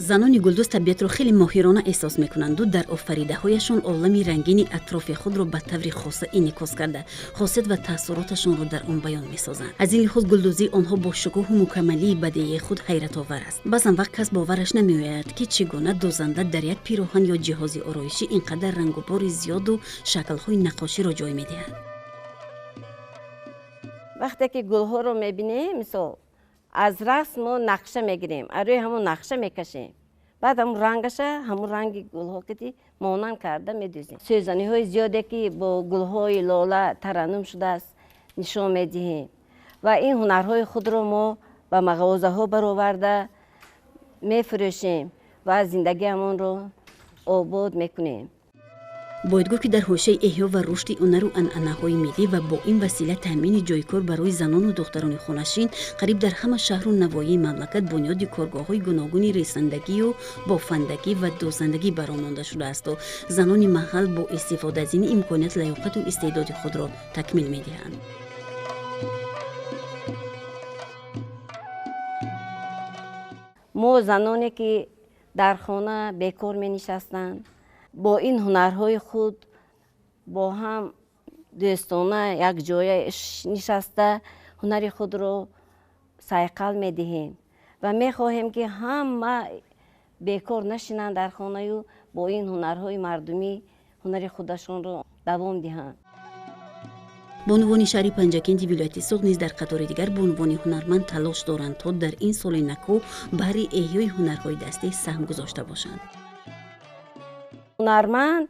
Занони гулдӯз табиатро хеле моҳирона эҳсос мекунанду дар офаридаҳояшон олами рангини атрофи худро ба таври хоса инъикос карда, хосият ва таассуроташонро дар он баён месозанд. Аз ин лиҳоз гулдӯзии онҳо бо шукӯҳу мукаммалии бадеии худ ҳайратовар аст. Баъзан вақт кас бовараш намеояд, ки чӣ гуна дӯзанда дар як пироҳан ё ҷиҳози ороишӣ ин қадар рангубори зиёду шаклҳои наққоширо ҷой медиҳад. Вақте ки гулҳоро мебинем, мисол, аз расм мо нақша мегирем, рӯи ҳамон нақша мекашем, баъд ҳамун рангаша ҳамун ранги гулҳо кити монанд карда медӯзем. Сӯзаниҳои зиёде, ки бо гулҳои лола тараннум шудааст, нишон медиҳем ва ин ҳунарҳои худро мо ба мағозаҳо бароварда мефурӯшем ва зиндагиамонро обод мекунем. Бояд гуфт, ки дар ҳошияи эҳё ва рушди ҳунару анъанаҳои миллӣ ва бо ин васила таъмини ҷойкор барои занону духтарони хонашин, қариб дар ҳама шаҳру навоҳии мамлакат бунёди коргоҳҳои гуногуни ресандагию бофандагӣ ва дӯзандагӣ бароҳ монда шудаасту занони маҳал бо истифода аз ин имконият лаёқату истеъдоди худро такмил медиҳанд. Мо заноне, ки дар хона бекор менишастанд, бо ин ҳунарҳои худ бо ҳам дӯстона якҷоя нишаста ҳунари худро сайқал медиҳем ва мехоҳем, ки ҳама бекор нашинанд дар хонаю бо ин ҳунарҳои мардумӣ ҳунари худашонро давом диҳанд. Бонувони шаҳри Панҷакенти вилояти Суғд низ дар қатори дигар бонувони ҳунарманд талош доранд, то дар ин соли наку баҳри эҳёи ҳунарҳои дастӣ саҳм гузошта бошанд. Ҳунарманд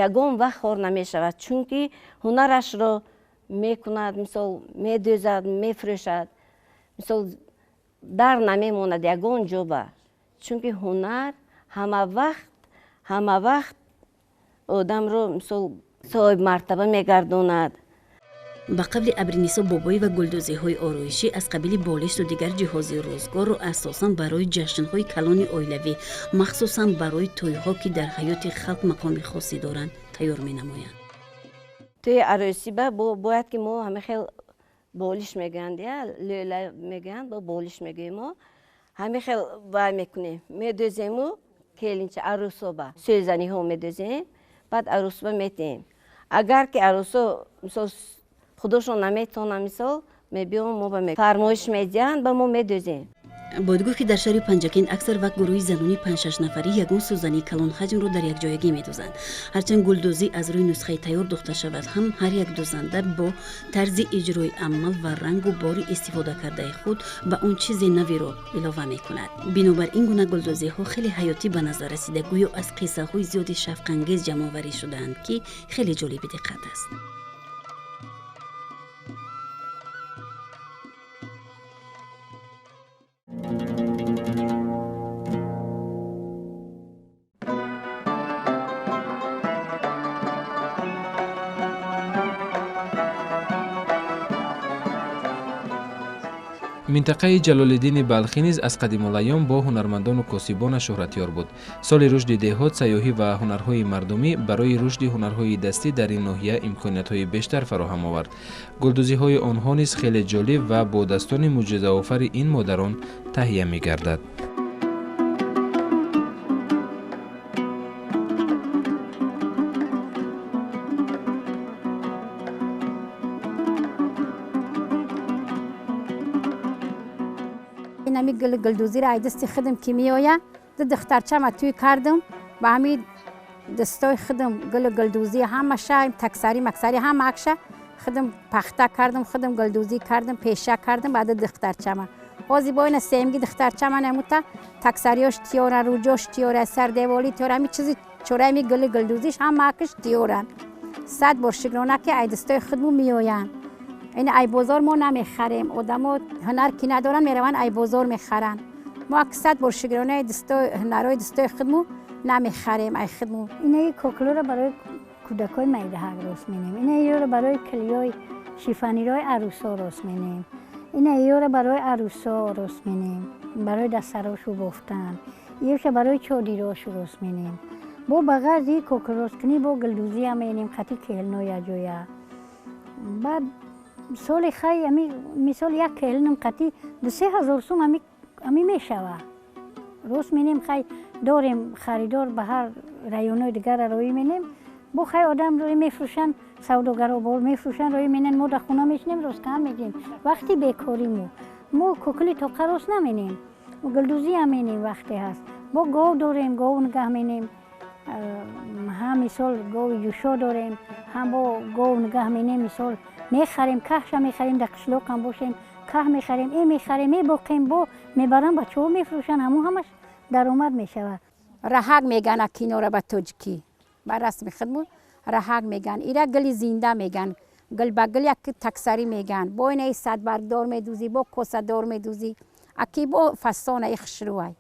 ягон вақт хор намешавад, чунки ҳунарашро мекунад, мисол, медӯзад, мефурӯшад, мисол, дар намемонад ягон ҷоба, чунки ҳунар ҳама вақт одамро, мисол, соҳибмартаба мегардонад. Ба қавли Абринисо Бобоева, гулдӯзиҳои ороишӣ аз қабили болишту дигар ҷиҳози рӯзгорро асосан барои ҷашнҳои калони оилавӣ, махсусан барои тӯйҳо, ки дар ҳаёти халқ мақоми хосе доранд, тайёр менамоянд. Тӯи арӯсиба бояд, ки мо ҳама хел болиш мегӯянд, я лӯла мегӯянд, бо болиш мегӯем. Мо ҳама хел вай мекунем, медӯзему келинча арӯсоба сӯзаниҳо медӯзем, баъд арӯсба метиҳем. Агар ки арӯсо, мисол, худошон наметавонанд, мисол, мебиём мо ба фармоиш медиҳанд, ба мо медӯзем. Бояд гуфт, ки дар шаҳри Панҷакент аксар вақт гурӯҳи занони панҷшаш нафарӣ ягон сӯзании калонҳаҷмро дар якҷоягӣ медӯзанд. Ҳарчанд гулдӯзӣ аз рӯи нусхаи тайёр дӯхта шавад ҳам, ҳар як дӯзанда бо тарзи иҷрои амал ва рангу бори истифодакардаи худ ба он чизе наверо илова мекунад. Бинобар ин гуна гулдӯзиҳо хеле ҳаётӣ ба назар расида, гӯё аз қиссаҳои зиёди шавқангез ҷамъоварӣ шудаанд, ки хеле ҷолиби диққат аст. Минтақаи Ҷалолиддини Балхӣ низ аз қадимулайём бо ҳунармандону косибона шӯҳратёр буд. Соли рушди деҳот, сайёҳӣ ва ҳунарҳои мардумӣ барои рушди ҳунарҳои дастӣ дар ин ноҳия имкониятҳои бештар фароҳам овард. Гулдӯзиҳои онҳо низ хеле ҷолиб ва бо дастони мӯъҷизаофари ин модарон таҳия мегардад. Инами гул гулдӯзиро ай дасти худам ки меоя, ду духтарчама тӯй кардам, ба ҳами дастҳои худам гулу гулдӯзӣ ҳамаша, таксарӣ максарӣ ҳама акша худам пахта кардам, худам гулдӯзӣ кардам, пеша кардам ба ду духтарчама. Ҳозир бо ина сеюмги духтарчама намута таксариёш тиёра, рӯҷош тиёра, сардеволӣ тиёра, ҳами чизи чораи гули гулдӯзиш ҳама акш тиёранд. 100 бор шукрона, ки ай дастҳои худму меоянд. Ин ай бозор мо намехарем. Одамо ҳунар ки надоранд, мераванд ай бозор мехаранд. Мо аксад бор шукронаи дасто ҳунарҳои дастои худму намехарем ай худму. Инаи кокулоро барои кӯдакҳои майдаҳак рост менем. Инаиёро барои килиёи шифанирои арӯсо рост менем. Инаиёро барои арӯсо рост менем, барои дастсарошу бофтан. Иёша барои чодирошу рост менем. Бо ба ғарзи кокулросткунӣ бо гулдӯзиам менем, қати келно якҷоя. Баъд соли хай ами мисол як келнам қати 2-3 ҳазор сум ами мешава. Рост менем, хай дорем харидор, ба ҳар районҳои дигара роӣ менем. Бо хай одам роӣ мефурӯшанд, савдогаро бор мефурӯшанд, роӣ менен, мо дар хона мешинем, росткам мегирем. Вақти бекорӣ мо кокули тоқа рост наменем, гулдӯзиам менем вақте ҳаст. Бо гов дорем, гов нигаҳ менем. Ҳам мисол гови ҷӯшо дорем, ҳам бо гов нигаҳ менем. Мисол мехарем, каҳша мехарем, дар қишлоқам бошем, каҳ мехарем, мехарем, мебоқем, бо мебарам бачаҳо мефурӯшанд, ҳамун ҳамаш даромад мешавад. Раҳак меган акинора ба тоҷикӣ, ба расми худму раҳак меган. Ира гули зинда меган, гул ба гул як таксарӣ меган. Бо инаи садбаргдор медӯзӣ, бо косадор медӯзӣ, аки бо фасона и хушрӯай.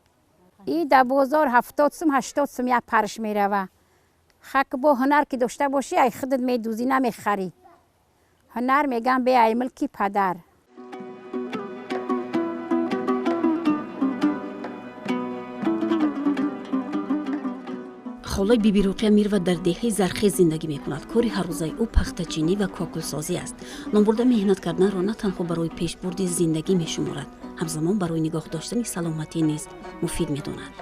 И дар бозор 70 сум, 80 сум як парш мерава. Хак бо ҳунар ки дошта бошӣ, ай худат медӯзӣ, намехарӣ. Ҳунар меган бе ай мулки падар. Холаи Бибируқия Мирова дар деҳаи Зархез зиндагӣ мекунад. Кори ҳаррӯзаи ӯ пахтачинӣ ва кокулсозӣ аст. Номбурда меҳнат карданро на танҳо барои пешбурди зиндагӣ мешуморад, ҳамзамон барои нигоҳ доштани саломатӣ низ муфид медонад.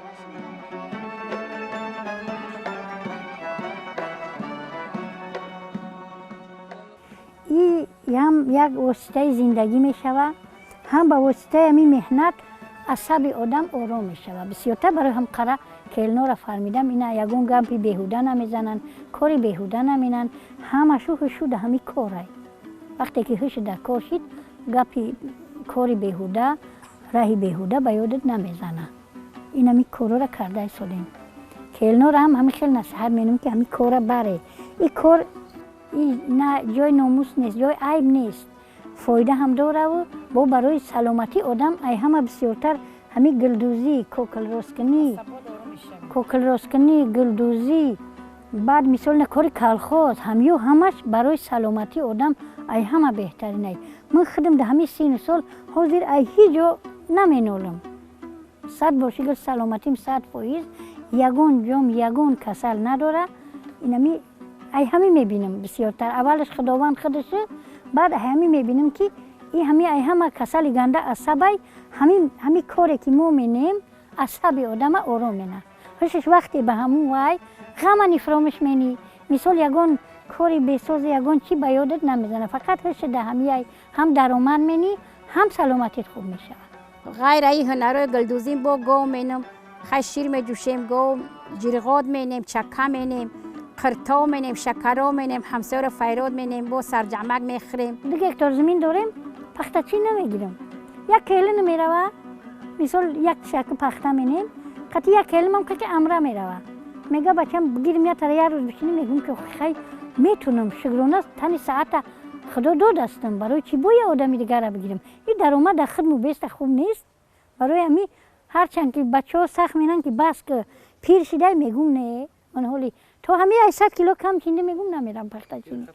И ҳам як воситаи зиндагӣ мешавад, ҳам ба воситаи ҳамин меҳнат асаби одам ором мешавад. Бисёртар барои ҳам қара келнора фармидам, ина ягон гапи беҳуда намезананд, кори беҳуда наменанд, ҳамашу ҳушу да ҳами корай. Вақте ки ҳушу дар кор шид, гапи кори беҳуда, раҳи беҳуда ба ёдат намезана. Ин ҳами корора карда истодем. Келнора ҳам ҳами хел насиҳат менам, ки ҳами кора баре. И кор на ҷои номус нест, ҷои айб нест, фоида ҳам дораву бо барои саломатии одам ай ҳама бисёртар ҳами гулдӯзӣ, кокулросткунӣ, гулдӯзӣ, баъд мисол на кори калхоз, ҳамё ҳамаш барои саломатии одам ай ҳама беҳтаринай. Ман худам дар ҳамин сину сол ҳозир ай ҳеҷ ҷо наменолам. Сад бор шукр, саломатим 100%, ягон ҷом ягон касал надора. Инами ай ҳами мебинам бисёртар. Аввалаш Худованд худашу, баъд ай ҳами мебинам, ки и ҳами ай ҳама касали ганда асабай, ҳами коре ки мо менем, асаби одама ором мена. Ҳушаш вақте ба ҳамун вай ғама нифромиш менӣ, мисол ягон кори бесози, ягон чӣ ба ёдат намезана, фақат ҳуша да ҳамияй ҳам даромад менӣ, ҳам саломатит хуб мешавад. Ғайр аи ҳунарҳои гулдӯзӣ бо гов менам, хай шир меҷӯшем, гов ҷирғот менем, чака менем, қирто менем, шакаро менем, ҳамсояро файрод менем, бо сарҷамак мехӯрем. 2 гектар замин дорем, пахтачӣ намегирам. Як келин мерава, мисол як тишаки пахта менем, қати як келинам қати амра мерава. Мега бачам, бигирим я тара як рӯз бишинем, мегӯм ки хай метунам, шукрона тани саата Худо додастам, барои чӣ боя одами дигара бигирам? И даромад дар худму беста хуб нест. Барои ҳами ҳарчанд ки бачаҳо сахт менанд, ки бас ки пир шидай, мегӯм не, ман ҳоли то ҳами 800 кило кам чинда, мегӯм намерам пахтачинӣ.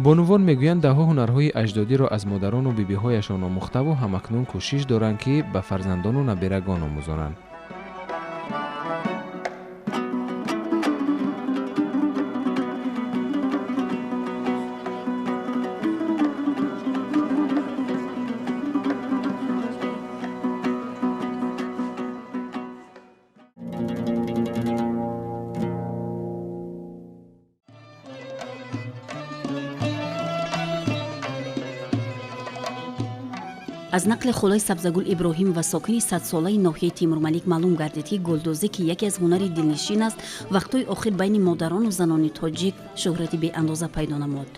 Бонувон мегӯянд, даҳҳо ҳунарҳои аҷдодиро аз модарону бибиҳояшон омӯхтаву ҳамакнун кӯшиш доранд, ки ба фарзандону набирагон омӯзонанд. Аз нақли холаи Сабзагул Иброҳим ва сокини садсолаи ноҳияи Тимурмалик маълум гардид, ки гулдӯзӣ, ки яке аз ҳунари дилнишин аст, вақтҳои охир байни модарону занони тоҷик шӯҳрати беандоза пайдо намуд.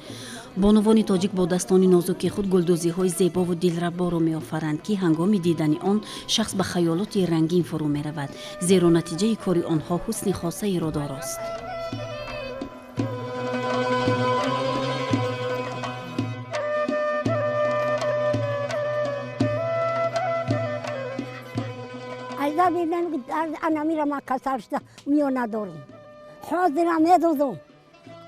Бонувони тоҷик бо дастони нозуки худ гулдӯзиҳои зебову дилраборо меофаранд, ки ҳангоми дидани он шахс ба хаёлоти рангин фурӯ меравад, зеро натиҷаи кори онҳо ҳусни хосаеро дорост. Анамира ма касал шуда миё надорум. Ҳозира медузум.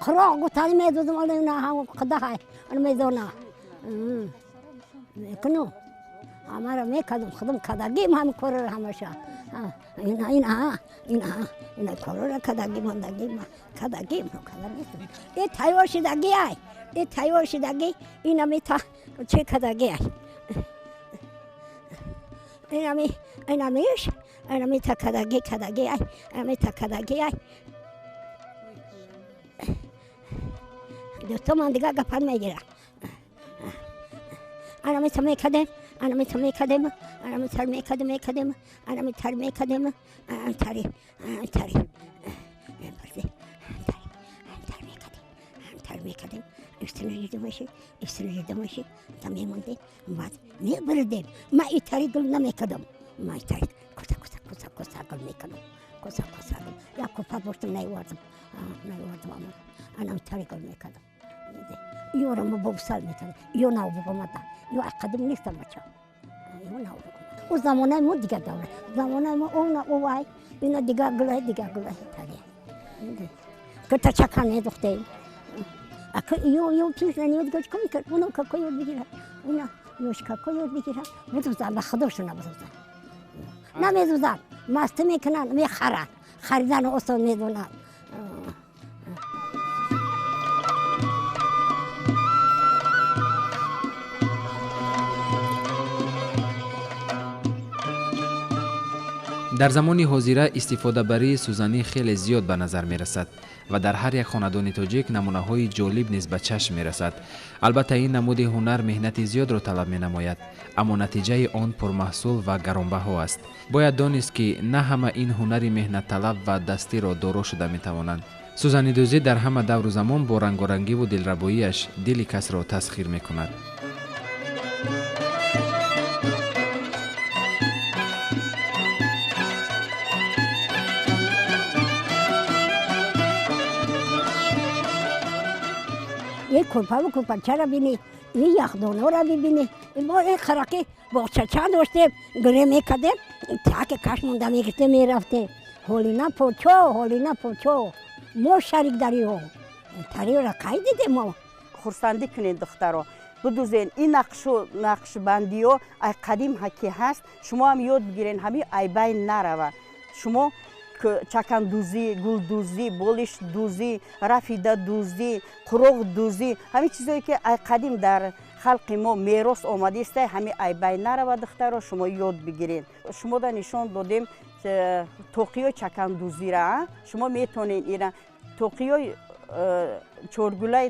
Қироқ гутари медузум, ола ина ҳам қидаҳай, ана медона. Мекунум. Ҳамаро мекардум, худум кадагим ҳам корро ҳамаша. Ина ина ина ина корро кадагим, андагим, кадагим, кадагим. Э тайёр шидаги ай. Э тайёр шидаги, ина мета че кадаги ай. Ина ми ина миш ина мета кадаги кадаги ай, ина мета кадаги ай. Дӯсто ман дигар гапан мегирам. Ана мета мекардем, ана мета мекардем, ана мета мекардем, мекардем, ана мета мекардем, ана тари, ана тари. Ана тари мекардем. Истина жидамаши, та мемондем, баъд мебурдем. Ма итари гул намекардам. Ма итари коса коса коса коса гул мекардам. Коса коса гул. Як купа доштам, наёвардам. Наёвардам амара. Ана итари гул мекардам. Ёро мо бобсал мекардам. Ё нав бугомада. Ё қадим нестам бача. Ё нав бугомада. О замонаи мо дигар давра. Замонаи мо она овай, ина дигар гулай, дигар гулай тари. Ката чакан медухтем. Ака ё ё пеш наниёд гоч ком кард, уно како ёд бигирад, уна ёш како ёд бигирад, будузан ба худошона будузан. Намедузан, масти мекунанд, мехаранд, харидан осон медонанд. Дар замони ҳозира истифодабарии сӯзанӣ хеле зиёд ба назар мерасад ва дар ҳар як хонадони тоҷик намунаҳои ҷолиб низ ба чашм мерасад. Албатта, ин намуди ҳунар меҳнати зиёдро талаб менамояд, аммо натиҷаи он пурмаҳсул ва гаронбаҳо аст. Бояд донист, ки на ҳама ин ҳунари меҳнатталаб ва дастиро доро шуда метавонанд. Сӯзанидӯзӣ дар ҳама давру замон бо рангорангиву дилрабоиаш дили касро тасхир мекунад. Ин кӯрпаву кӯрпачаро бинӣ, ин яхдоноро бибинӣ. Мо ин қараки боғчача доштем, гире мекардем, таки каш монда мегирифтем, мерафтем. Ҳолина почо, ҳолина почо. Мо шарик дариҳо. Тариҳоро кай дидем мо? Хурсандӣ кунед, духтаро. Бидӯзен ин нақшу нақшбандиҳо ай қадим ки ҳаст, шумо ҳам ёд бигирен, ҳамин ай байн нарава. Шумо чакандӯзӣ, гулдӯзӣ, болишдӯзӣ, рафидадӯзӣ, қуроғдӯзӣ, ҳамин чизое ки ай қадим дар халқи мо мерос омадааст, ҳамин ай байн нарава, духтаро, шумо ёд бигиред. Шумода нишон додем тоқиёи чакандӯзира, шумо метонед ира тоқиёи чоргулаи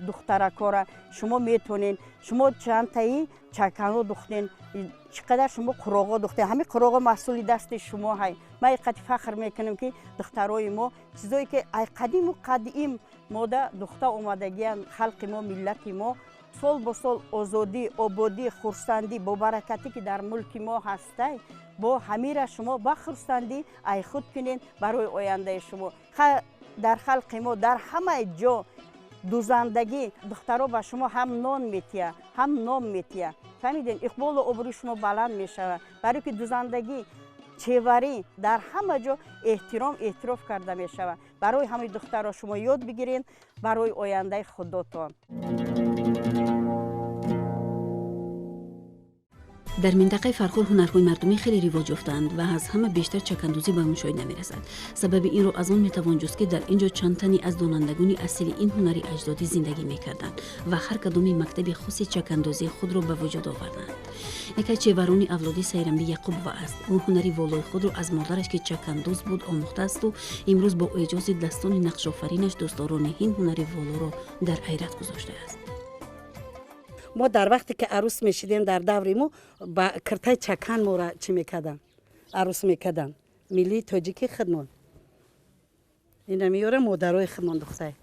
духтаракора шумо метонед. Шумо чандтаи чаканҳо духтен, чӣ қадар шумо қуроғҳо духтен, ҳамин қуроғҳо маҳсули дасти шумо ҳай. Ман иқати фахр мекунам, ки духтарои мо чизое ки ай қадиму қадим мода духта омадагиянд, халқи мо, миллати мо сол бо сол озодӣ, ободӣ, хурсандӣ, бобаракатӣ ки дар мулки мо ҳастай, бо ҳамира шумо ба хурсандӣ ай худ кунед барои ояндаи шумо. Дар халқи мо дар ҳамаи ҷо дузандагӣ духтаро ба шумо ҳам нон метия, ҳам ном метия. Фаҳмидем, иқболу обрӯи шумо баланд мешавад. Барои ки дузандагӣ, чеварӣ дар ҳама ҷо эҳтиром, эътироф карда мешавад. Барои ҳамаи духтаро шумо ёд бигиред барои ояндаи худотон. Дар минтақаи Фархор ҳунарҳои мардумӣ хеле ривоҷ ёфтаанд ва аз ҳама бештар чакандӯзӣ ба мушоҳида мерасад. Сабаби инро аз он метавон ҷуст, ки дар ин ҷо чанд тани аз донандагони асили ин ҳунари аҷдодӣ зиндагӣ мекарданд ва ҳар кадоми мактаби хоси чакандӯзии худро ба вуҷуд оварданд. Яке аз чеварони авлодӣ Сайрамби Яқубова аст. Ӯ ҳунари волои худро аз модараш, ки чакандӯз буд, омӯхтаасту имрӯз бо эъҷози дастони нақшофаринаш дӯстдорони ин ҳунари волоро дар ҳайрат гузоштааст. Мо дар вақте ки арӯс мешидем, дар даври мо ба киртаи чакан моро чӣ мекарданд, арӯс мекарданд. Миллии тоҷики худмон ина меёра модарои худмон духтай.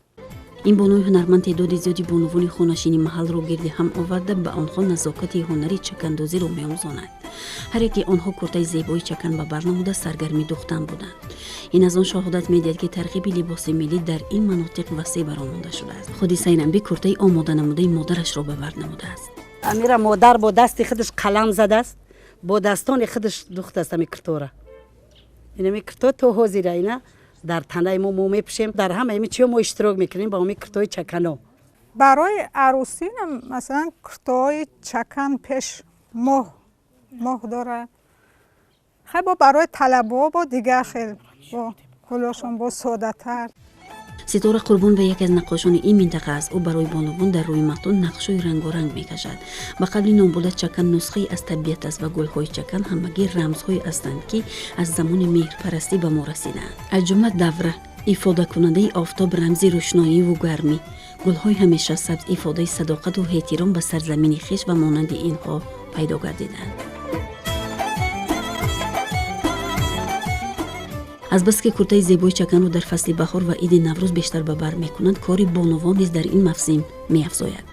Ин бонуи ҳунарманд теъдоди зиёди бонувони хонашини маҳалро гирди ҳам оварда, ба онҳо назокати ҳунари чакандозиро меомӯзонад. Ҳар яке онҳо куртаи зебои чакан ба бар намуда саргарми духтан буданд. Ин аз он шоҳодат медиҳад, ки тарғиби либоси миллӣ дар ин манотиқ васеъ баромонда шудааст. Худи Сайрамбӣ куртаи омода намудаи модарашро ба бар намудааст. Амира модар бо дасти худаш қалам задааст, бо дастони худаш духтааст ами куртора. Инами курто то ҳозира ина дар танаи мо мепӯшем, дар ҳама ими чиё мо иштирок мекунем ба ҳами куртои чакано. Барои арӯсӣ масалан куртои чакан пеш моҳ дорад. Хай бо барои талабо бо дигар хел бо гулошон бо содатар. Ситора Қурбон ва яке аз наққошони ин минтақа аст. Ӯ барои бонувон дар рӯи матон нақшҳои рангоранг мекашад. Ба қавли номбурда, чакан нусхае аз табиат аст ва гулҳои чакан ҳамагӣ рамзҳое ҳастанд, ки аз замони меҳрпарастӣ ба мо расидаанд. Аз ҷумла давра ифодакунандаи офтоб, рамзи рӯшноиву гармӣ, гулҳои ҳамеша сабз ифодаи садоқату эҳтиром ба сарзамини хеш ва монанди инҳо пайдо гардиданд. Азбаски куртаи зебои чаканро дар фасли баҳор ва иди Наврӯз бештар ба бар мекунанд, кори бонувон низ дар ин мавсим меафзояд.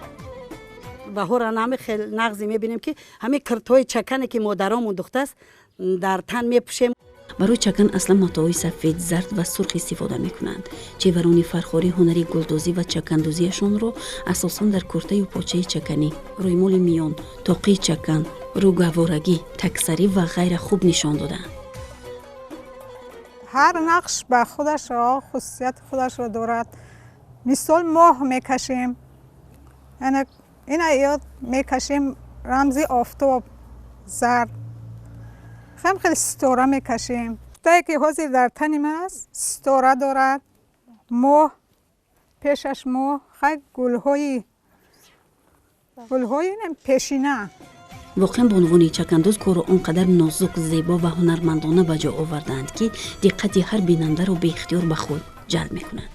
Баҳора ҳами хел нағзе мебинем, ки ҳамин куртҳои чакане ки модаромон духтааст дар тан мепӯшем. Барои чакан аслан матоҳои сафед, зард ва сурх истифода мекунанд. Чеварони фархорӣ ҳунари гулдозӣ ва чакандозиашонро асосан дар куртаю почаи чаканӣ, рӯймоли миён, тоқии чакан, рӯгаворагӣ, таксарӣ ва ғайра хуб нишон додаанд. Ҳар нақш ба худаш хусусияти худашро дорад. Мисол моҳ мекашем, ина ёд мекашем рамзи офтоб зард, хеле хеле ситора мекашем. Куртае ки ҳозир дар тани ман аст ситора дорад, моҳ пешаш моҳ, хай гулҳои пешина. Воқеан бонувони чакандоз корро он қадар нозук, зебо ва ҳунармандона ба ҷо овардаанд, ки диққати ҳар бинандаро беихтиёр ба худ ҷалб мекунанд.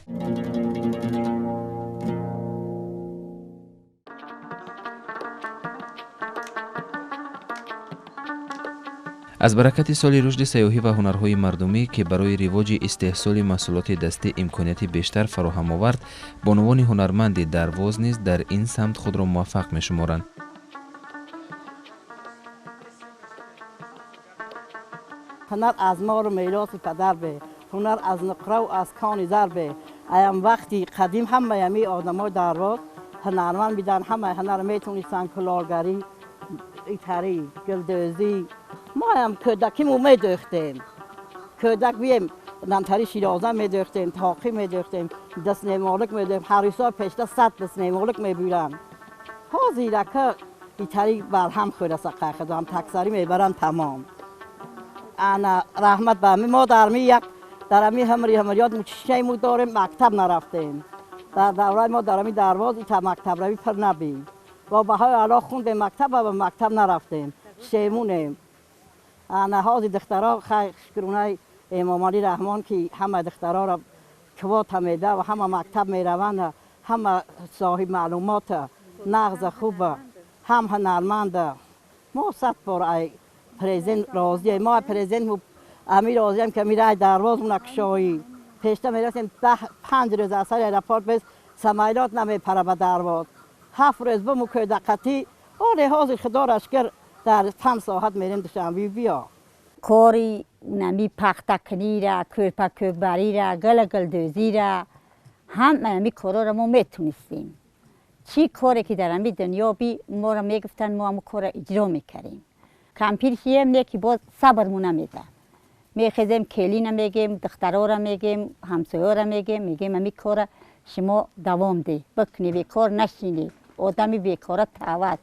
Аз баракати соли рушди сайёҳӣ ва ҳунарҳои мардумӣ, ки барои ривоҷи истеҳсоли маҳсулоти дастӣ имконияти бештар фароҳам овард, бонувони ҳунарманди Дарвоз низ дар ин самт худро муваффақ мешуморанд. Ҳунар аз мору мероси падар бе, ҳунар аз нуқраву аз кони зар бе. Аям вақти қадим ҳамаи ҳамин одамои Дарвоз ҳунарманд биданд, ҳамаи ҳунар метонистанд, кулолгарӣ, итарӣ, гулдӯзӣ. Мо ҳам кӯдакиму медӯхтем. Кӯдак бием намтари Широза медӯхтем, тоқӣ медӯхтем, дастнемолик медӯхтем. Ҳарисо пешта 100 дастнемолик мебуранд. Ҳозирака итарӣ барҳам хӯраса қайхидам, таксарӣ мебаранд тамом. Ана раҳмат ба мо дар ми як дар ами ҳамри ҳамриёт мучишаи мо дорем, мактаб нарафтем. Дар давраи мо дар ами Дарвоз ита мактабравӣ пур набид. Бо баҳои ало хундем мактаб ва ба мактаб нарафтем. Шемунем. Ана ҳозир духтаро хай шукрунаи Эмомалӣ Раҳмон, ки ҳама духтароро квота меда ва ҳама мактаб мераванд, ҳама соҳиб маълумот, нағз хуб, ҳам ҳунарманд. Мо 100 бор ай президент розием. Мо президент ами розием, ки ами рай Дарвоз мунакшоӣ. Пешта мерасем 5 рӯз аз сари аэропорт без самолёт намепара ба Дарвоз. 7 рӯз бо мукӯдақатӣ. Оле ҳозир худоро шукр дар 5 соат мерем Душанбе биё. Кори нами пахтакунира, кӯрпакӯкбарира, гулагулдӯзира, ҳама ами корора мо метонистем. Чӣ коре ки дар ами дунё би моро мегуфтанд, мо ҳамон корро иҷро мекардем. Кампир шием не ки боз сабрмон намеда. Мехезем, келина мегем, духтарора мегем, ҳамсоёра мегем, мегем ами кора шумо давом деҳ, бикунӣ, бекор нашинӣ, одами бекора тават.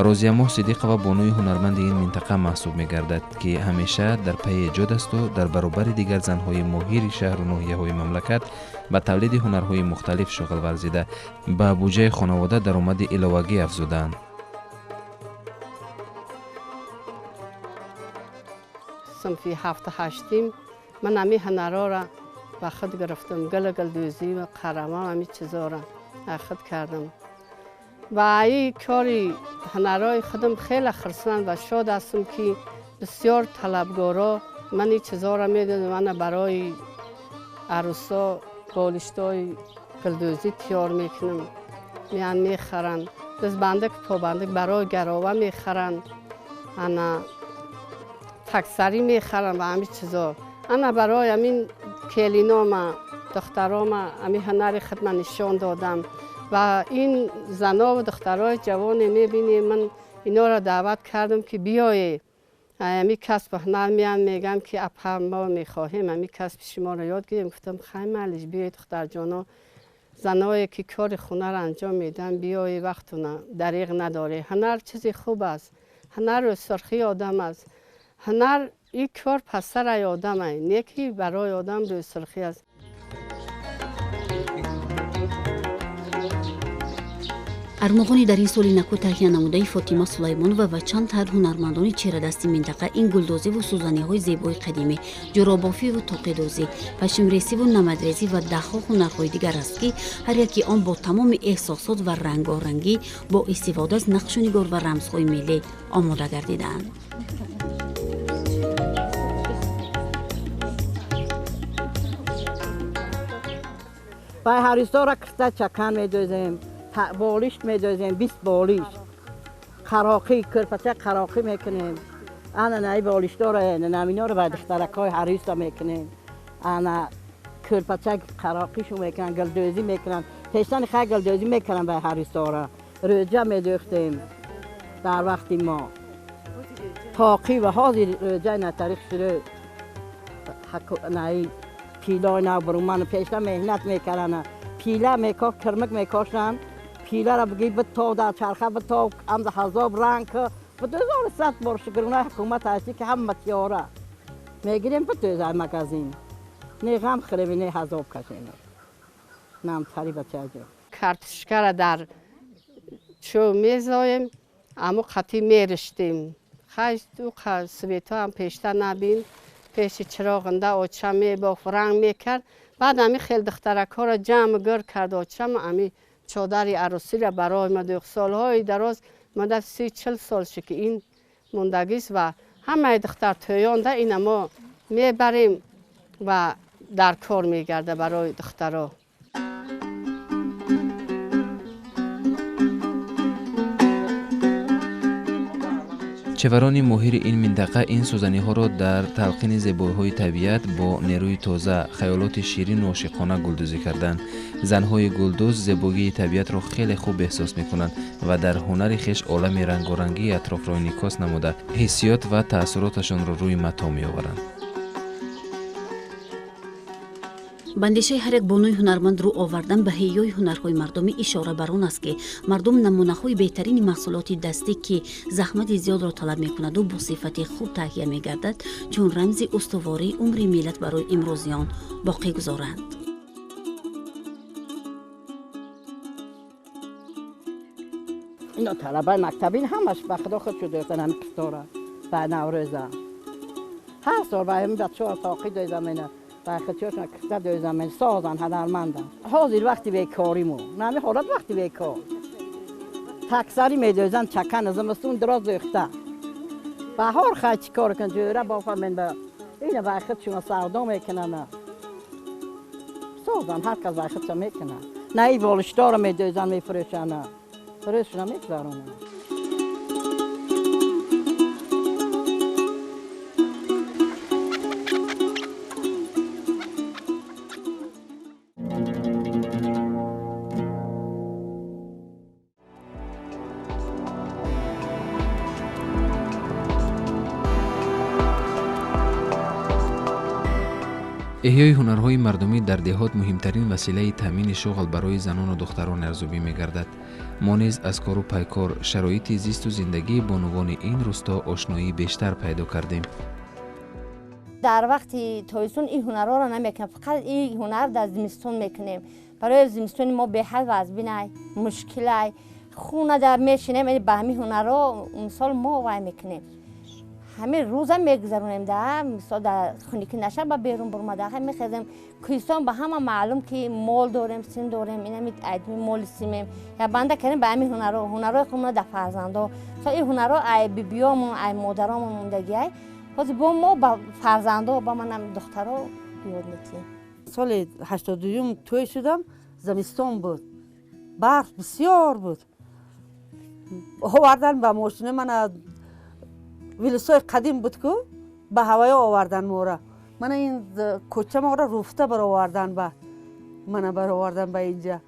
Розиямоҳ Сидиқова бонуи ҳунарманди ин минтақа маҳсуб мегардад, ки ҳамеша дар пайи эҷод асту дар баробари дигар занҳои моҳири шаҳру ноҳияҳои мамлакат ба тавлиди ҳунарҳои мухталиф шуғл варзида, ба буҷаи хонавода даромади иловагӣ афзуданд. Синфи 7-8 ман ҳамин ҳунарҳоро ба худ гирифтам, гулагулдӯзӣ ва қарама ҳамин чизҳоро аз худ кардам. و این کاری هنرهای خودم خیلی خرسند و شاد هستم که بسیار طلبگارا من این چیزا را میدونم. من برای عروسا بالشتای گلدوزی تیار میکنم، میان میخرن، دست بندک پا بندک برای گراوه میخرن، انا تکسری میخرن و همین چیزا. انا برای همین کلینام دخترام همین هنر خود من نشان دادم و این زنا و دخترای جوان میبینیم، من اینا را دعوت کردم که بیایید همین کسب هنر. میان میگن که اپا ما میخواهیم همین کسب شما را یاد گیریم. گفتم خیلی معلش بیایید دختر جانا، زنایی که کار خونه را انجام میدن بیایی وقتونه دریغ نداره. هنر چیزی خوب است، هنر سرخی آدم است، هنر این کار پسر آدم است، نیکی برای آدم روی سرخی است. Армуғони дар ин соли наку таҳия намудаи Фотима Сулаймонова ва чанд тар ҳунармандони чирадасти минтақа ин гулдозиву сӯзаниҳои зебои қадимӣ, ҷуробофиву тоқидозӣ, пашмресиву намадрезӣ ва даҳҳо ҳунарҳои дигар аст, ки ҳар яки он бо тамоми эҳсосот ва рангорангӣ бо истифода аз нақшу нигор ва рамзҳои миллӣ омода гардидаанд. Бай ҳарисдора кирта чакан медозем, болишт медозем, 20 болишт, қароқӣ, кирпача қароқӣ мекунем. Ана наи болиштора, наминора ба духтаракҳои ҳариста мекунем. Ана кирпача қароқишу мекунанд, гулдӯзӣ мекунанд. Пештани хай гулдӯзӣ мекунанд ба ҳаристора. Рӯҷа медӯхтем дар вақти мо. Тоқӣ ва ҳозир рӯҷаи натариқ шурӯ наи пилои нав буруман пешта меҳнат мекарданд. Пила мекош, кирмик мекошанд. Пила را بگی بتاب در چرخه بتاب، هم هزار رنگ به 2100 بار شکرونه حکومت هستی که هم متیاره میگیریم به 2000 مگازین نه غم خریم نه هزار کشیم نام تری بچه جو. کارتشکا را در چو میزایم اما قطی میرشتیم. خیلی تو سویتا هم پیشتر نبین پیش چراغنده آچه میباف رنگ میکرد. بعد همی خیلی دخترک ها را جمع گر کرد آچه همی چادر عروسی را برای ما دوخت. سالهای دراز مدت 30-40 سال شد که این موندگیست و همه دختر تویانده این ما میبریم و در کار میگرده برای دخترها. Чеварони моҳири ин минтақа ин сӯзаниҳоро дар талқини зебоиҳои табиат бо нерӯи тоза, хаёлоти ширину ошиқона гулдӯзӣ карданд. Занҳои гулдӯз зебогии табиатро хеле хуб эҳсос мекунанд ва дар ҳунари хеш олами рангорангии атрофро инъикос намуда, ҳиссиёт ва таассуроташонро рӯи матоъ меоваранд. Ба андешаи ҳар як бонуи ҳунарманд рӯ овардан ба ҳеёи ҳунарҳои мардумӣ ишора бар он аст, ки мардум намунаҳои беҳтарини маҳсулоти дастӣ, ки заҳмати зиёдро талаб мекунаду бо сифати хуб таҳия мегардад, чун рамзи устувории умри миллат барои имрӯзиён боқӣ гузоранд. Ино талабаи мактабин ҳамаш ба худо худ шуд дӯхтан ҳами кифтора ба Наврӯза. Ҳар сол ба ҳамин бачаҳо тоқӣ дӯзам ина. Бархатиёшон кифта дӯзамен, созан, ҳунармандан. Ҳозир вақти бекориму, нами ҳолат вақти бекор. Таксари медӯзан чакан, зимистон дароз дӯхта. Баҳор хай чӣ кор кун, ҷӯра бофамен ба ина бархатшуна савдо мекунанд. Созан, ҳар кас бархатша мекунад. На и болиштора медӯзан, мефурӯшанд. Фурӯшона мегузаронанд. Эҳёи ҳунарҳои мардумӣ дар деҳот муҳимтарин василаи таъмини шуғл барои занону духтарон арзёбӣ мегардад. Мо низ аз кору пайкор, шароити зисту зиндагии бонувони ин рӯсто ошноии бештар пайдо кардем. Дар вақти тобистон ин ҳунарҳоро намекунем, фақат ин ҳунар дар зимистон мекунем. Барои зимистони мо беҳад вазбинай, мушкилай. Хона дар мешинем, ба ҳамин ҳунарҳо мисол мо вай мекунем. Ҳамин рӯза мегузаронем да, мисол дар хунукӣ наша ба берун бурмада ҳам мехезем. Кӯҳистон ба ҳама маълум ки мол дорем, сим дорем, инами айдми моли симем. Я банда кардем ба ҳамин ҳунарҳо, ҳунарҳои худмон дар фарзандо. Мисол ин ҳунарҳо ай бибиёмон, ай модаромон мондагӣ ай. Ҳозир бо мо ба фарзандо, ба манам духтаро ёд метиҳем. Соли 82-юм тӯй шудам, зимистон буд. Барф бисёр буд. Овардан ба мошина мана вилисои қадим буд ку, ба ҳавоё овардан мора. Мана ин кӯча мора руфта баровардан ба мана баровардан ба инҷа.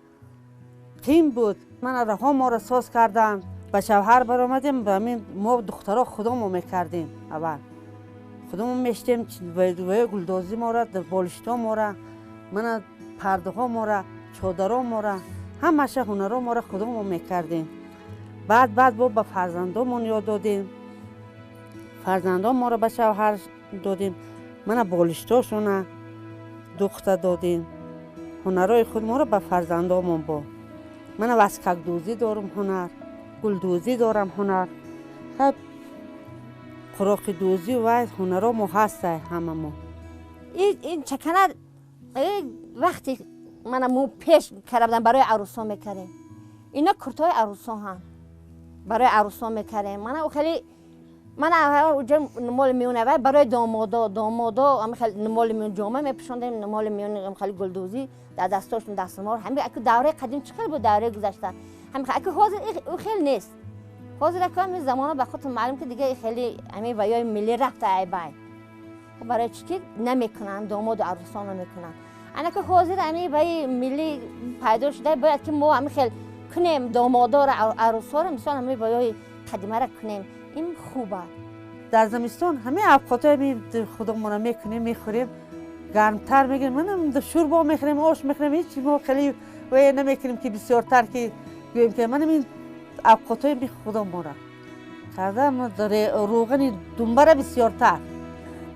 Қим буд. Мана раҳо мора соз кардан, ба шавҳар баромадем, ба ҳамин мо духтаро худомо мекардем аввал. Худомо мештем, ва гулдозӣ мора, болишто мора, мана пардаҳо мора, чодаро мора, ҳамаша ҳунаро мора худомо мекардем. Баъд баъд бо ба фарзандомон ёд додем. Фарзандон моро ба шавҳар додем, мана болиштошона духта додем. Ҳунарҳои худ моро ба фарзандомон бо. Мана васкакдӯзӣ дорам ҳунар, гулдӯзӣ дорам ҳунар, қуроқидӯзӣ ва ҳунарҳо мо ҳастай ҳамамо. Ин чакана вақте мана мо пеш карда будам барои арӯсҳо мекардем. Ино куртаҳои арӯсҳо ҳам барои арӯсҳо мекардем. Мана хеле мана уҷа моли миёна вай барои домодо, домодо ҳами хеле моли миён ҷома мепӯшондем, моли миён ҳами хеле гулдӯзӣ дар дастошон дастмол. Ҳами аку давраи қадим чӣ хел буд, давраи гузашта. Ҳами аку ҳозир ӯ хел нест. Ҳозир аку ҳами замона ба худтон маълум ки дига хеле ҳами ваёи миллӣ рафта ай бай. Барои чӣ ки намекунанд, домоду арӯсон намекунанд. Анаку ҳозир ҳами ваи миллӣ пайдо шуда, бояд ки мо ҳами хел кунем домодоро, арӯсҳоро, мисол ҳами ваёи қадимаро кунем. Ин хуб аст. Дар зимистон ҳамаи авқотҳои худамонро мекунем, мехӯрем, гармтар мегирем. Манам шӯрбо мехӯрем, ош мехӯрем, ҳеҷ мо хеле вая намекунем ки бисёртар ки гӯем ки манам ин авқотҳои худамонро кардам. Рӯғани думбара бисёртар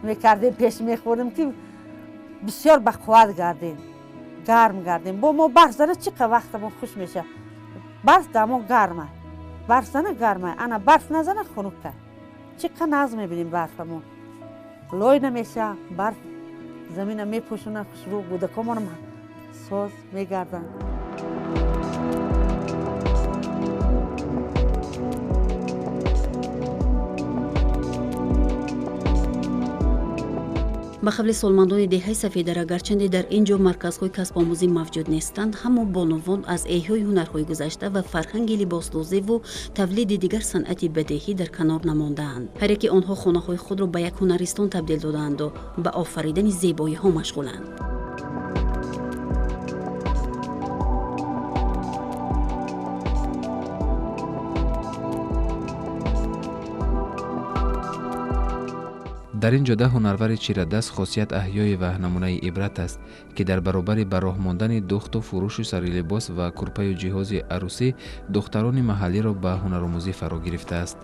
мекардем, пеш мехӯрдем ки бисёр бақувват гардем, гарм гардем. Бо мо барф зана чӣ қадр вақтамон хуш мешавад. Барф дар мо гарм аст. Барф зана гарма, ана барф назана хунука. Чӣ қадр нағз мебинем барфамо. Лой намеша, барф замина мепӯшона, хушрӯ кӯдакомонам соз мегарданд. Ба қавли солмандони деҳаи Сафедара, гарчанде дар ин ҷо марказҳои касбомӯзӣ мавҷуд нестанд, ҳамо бонувон аз эҳёи ҳунарҳои гузашта ва фарҳанги либосдӯзиву тавлиди дигар санъати бадеҳӣ дар канор намондаанд. Ҳар яке онҳо хонаҳои худро ба як ҳунаристон табдил додаанду ба офаридани зебоиҳо машғуланд. Дар ин ҷода ҳунарвари чирадаст Хосият Аҳёева намунаи ибрат аст, ки дар баробари ба роҳ мондани духту фурӯшу сарилибос ва курпаю ҷиҳози арӯсӣ духтарони маҳаллиро ба ҳунаромӯзӣ фаро гирифтааст.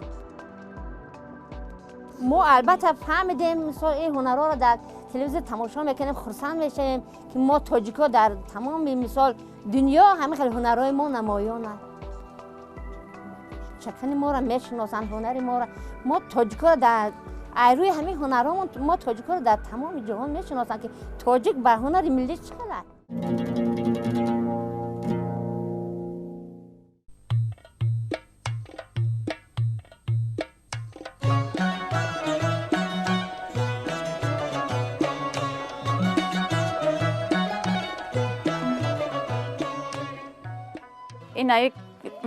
Мо албатта фаҳмидем, мисол ин ҳунарҳоро дар телевизор тамошо мекунем, хурсанд мешавем ки мо тоҷикҳо дар тамоми мисол дунё ҳамин хел ҳунарҳои мо намоёнанд. Чакани моро мешиносанд, ҳунари моро. Мо тоҷикҳоро дар рӯи ҳамин ҳунарҳомон мо тоҷикҳоро дар тамоми ҷаҳон мешиносанд ки тоҷик ба ҳунари миллӣ чӣ хел аст. Ин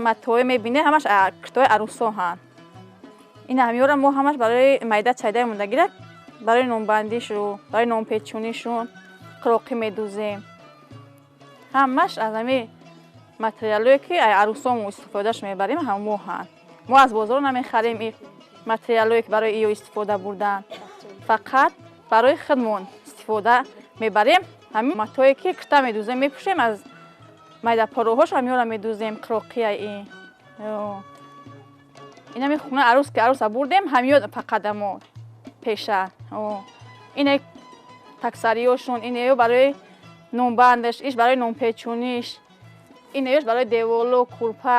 матоe мебинед ҳамаш киртои арӯсҳо ҳанд. Ин ҳамиёра мо ҳамаш барои майда чайдаи мондагира, барои нонбандишу, барои нонпечунишун қироқӣ медӯзем. Ҳамаш аз ҳами материалое ки арӯсҳо мо истифодаш мебарем ҳамо ҳанд. Мо аз бозор намехарем ин материалое ки барои иё истифода бурдан. Фақат барои худмон истифода мебарем. Ҳамин матое ки кирта медӯзем, мепӯшем, аз майдапороҳош ҳамиёра медӯзем, қироқия ин. Ин ҳами хона арӯс ки арӯса бурдем, ҳамиё фақат амо пеша. Ин таксариёшон, инеё барои нонбандаш, иш барои нонпечуниш, инеёш барои деволу, курпа.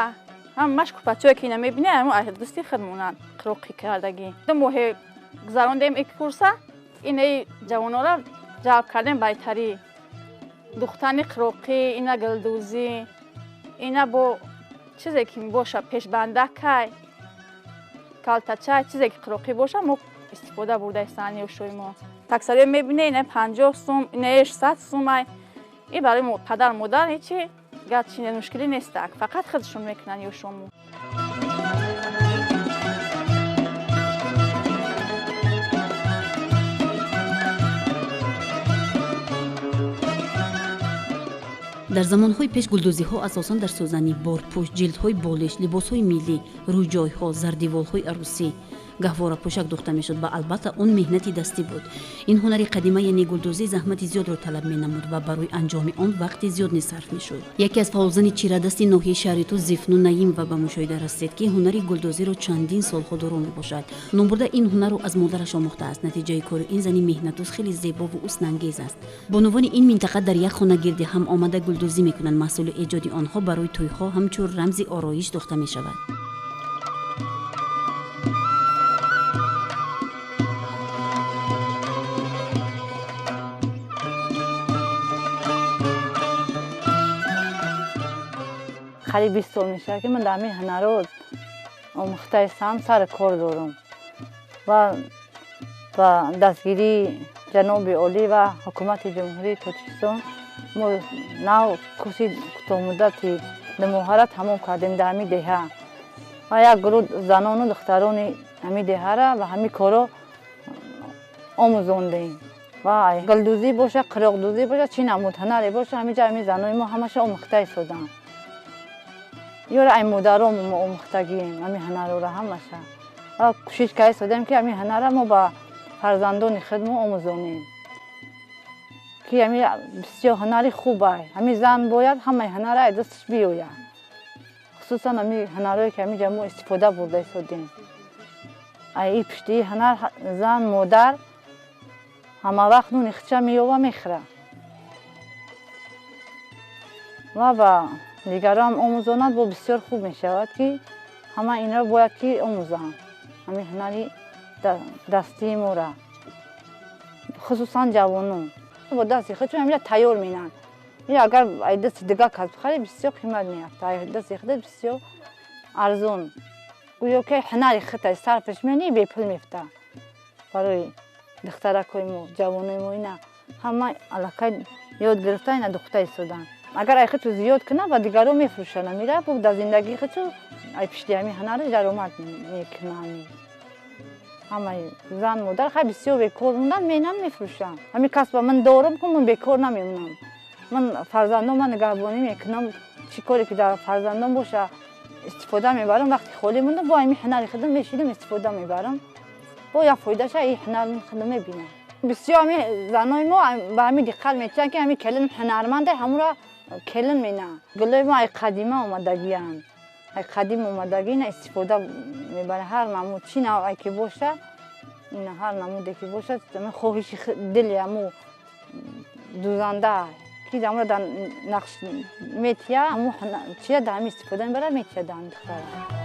Ҳамаш курпачое ки ина мебинед, ҳамо аз дасти худмонанд қироқӣ кардагӣ. Ду моҳе Гузарондем ин курса, инаи ҷавонора ҷалб кардем байтарӣ. Духтани қироқӣ, ина гулдӯзӣ, ина бо чизе ки боша пешбандакай, калтачай, чизе ки қироқӣ боша мо истифода бурдаистанд ёшои мо. Таксариё мебине ина 50 сум, ина 100 сумай. Ин барои падар модар ҳечи гарчи мушкилӣ нестак, фақат худшон мекунанд ёшомо. Дар замонҳои пеш гулдӯзиҳо асосан дар сӯзани борпӯш, ҷилдҳои болиш, либосҳои миллӣ, рӯйҷойҳо, зардиволҳои арӯсӣ, гаҳворапӯшак духта мешуд ва албатта он меҳнати дастӣ буд. Ин ҳунари қадима яъне гулдӯзӣ заҳмати зиёдро талаб менамуд ва барои анҷоми он вақти зиёд низ сарф мешуд. Яке аз фаъолзани чирадасти ноҳияи шаҳри Тӯс Зифну Наимова ба мушоҳида расид, ки ҳунари гулдӯзиро чандин солҳо доро мебошад. Номбурда ин ҳунарро аз модараш омӯхтааст. Натиҷаи кори ин зани меҳнатдӯст хеле зебову ҳуснангез аст. Бонувони ин минтақа дар як хона гирди ҳам омада гулдӯзӣ мекунанд. Маҳсули эҷоди онҳо барои тӯйҳо ҳамчун рамзи ороиш духта мешавад. Қариб 20 сол мешавад, ки ман дар ҳамин ҳунарро омӯхтаистам, сари кор дорам ва ба дастгирии ҷаноби олӣ ва ҳукумати Ҷумҳурии Тоҷикистон мо нав курси кӯтоҳмуддати думоҳара тамом кардем дар ҳамин деҳа ва як гурӯҳ занону духтарони ҳамин деҳара ва ҳамин корро омӯзондем. Ва гулдӯзӣ боша, қироқдӯзӣ боша, чӣ намуд ҳунаре боша, ҳаминҷа ҳамин занои мо ҳамаша омӯхта истоданд. Ёра ай модаром мо омӯхтагием ҳамин ҳунарро ҳамаша. Ва кӯшиш карда истодем, ки ҳамин ҳунарро мо ба фарзандони худмо омӯзонем, ки ҳамин бисёр ҳунари хубай. Ҳамин зан бояд ҳамаи ҳунарро аз дасташ биёяд, хусусан ҳамин ҳунарҳое ки ҳаминҷа мо истифода бурда истодем. Ай и пуштии ҳунар зан модар ҳамавақт нуни худша меёва мехӯрад ва ба дигарам омӯзонад, бо бисёр хуб мешавад, ки ҳама инро бояд ки омӯзанд, ҳамин ҳунари дастии мора, хусусан ҷавонон бо дасти худшон ҳаминҷа тайёр менанд. Ин агар ай дасти дигар кас бихарӣ бисёр қимат меафтад, ай дасти худат бисёр арзон. Гӯё ки ҳунари худат сарфаш менӣ, бепул мефтад. Барои духтаракҳои мо, ҷавонои мо ина ҳама аллакай ёд гирифта ина духта истоданд. Агар ай худшо зиёд кунад, ба дигарон мефурӯшанд. Амира бо дар зиндагии худшо ай пишти ҳамин ҳунараш даромад мекунанд. Ҳамаи зан модар хай бисёр бекор монанд, менам мефурӯшанд. Ҳамин касба ман дорам, ку ман бекор намемонам. Ман фарзандон ман нигаҳбонӣ мекунам, чӣ коре ки дар фарзандон боша истифода мебарам. Вақти холӣ мондам бо ҳамин ҳунари худам мешинам, истифода мебарам. Бо як фоидаша ин ҳунари худам мебинам. Бисёр ҳамин занои мо ба ҳамин диққат метиҳанд, ки ҳамин келин ҳунарманде, ҳамонро келин менанд. Гулои мо ай қадима омадагианд, ай қадим омадагӣ ина истифода мебаранд. Ҳар намуд чӣ навъе ки боша, ина ҳар намуде ки боша, хоҳиши дили ҳамун дӯзанда ки ҳамонро дар нақш метиҳад, ҳамун чия дар ҳамин истифода мебарад, метиҳад дар ҳамин духтара.